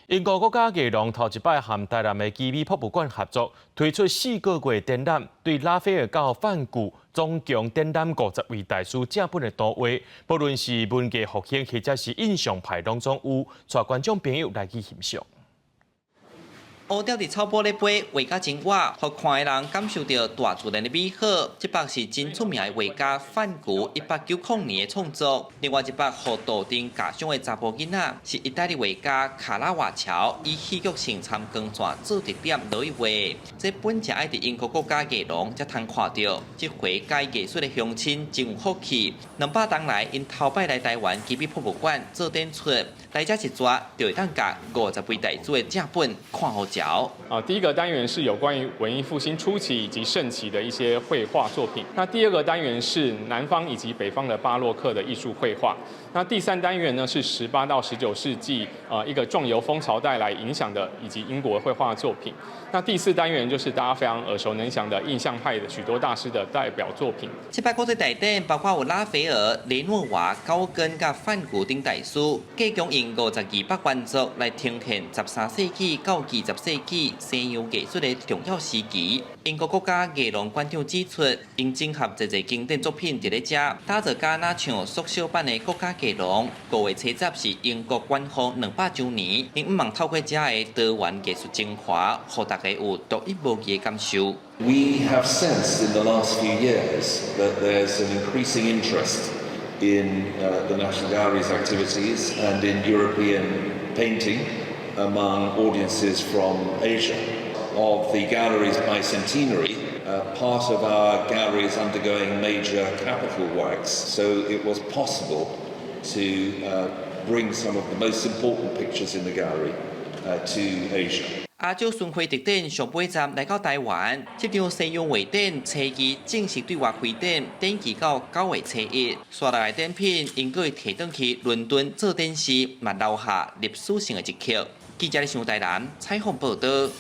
英國國家藝廊頭一擺和台南的奇美博物館合作，推出4個月展覽，對拉斐爾到梵谷總共展覽50位大師正本的圖畫，不論是文藝復興或者是印象派，攏總有，帶觀眾朋友來去欣賞。烏雕佇草埔咧飛，畫甲真活，予看的人感受著大自然的美好。這幅是真出名的畫家梵谷1890年的創作。另外一幅予杜丁架傷的查埔囡仔，是意大利畫家卡拉瓦喬以戲劇性摻光線做特點落去畫。這本正愛佇英國國家藝廊才通看著。這回佮藝術的鄉親真有福氣，200冬來𪜶頭擺來台灣奇美博物館做展出，來遮一逝就會當共50位大師的正本看予著。啊，第一個單元是有關於文藝復興初期以及盛期的一些繪畫作品。那第二個單元是南方以及北方的巴洛克的藝術繪畫。那第三單元呢是18到19世紀啊一個壯遊風潮帶來影響的以及英國繪畫作品。那第四單元就是大家非常耳熟能詳的印象派的許多大師的代表作品。這擺國際大展包括有拉斐爾、雷諾瓦、高更佮梵谷等大師，計共用52幅原作來呈現13世紀到20世紀西洋藝術的重要時期。英國國家藝廊館長指出，𪜶整合濟濟經典作品佇咧遮，打造敢若像縮小版的國家藝廊。5月初10是英國官方200週年，𪜶向望透過遮的多元藝術精華，予大家有獨一無二的感受。 We have sensed in the last few years that there's an increasing interest in the National Gallery's activities and in European painting among audiences from Asia. Of the gallery's bicentenary, part of our gallery is undergoing major capital works, so it was possible to bring some of the most important pictures in the gallery to Asia. 亞洲巡迴特展上尾站來到台灣，這場西洋畫展初二正式對外開展，展期到9月初1。紲落來展品應該會提轉去倫敦做展示，嘛留下歷史性的一刻。記者李上台南採訪報導。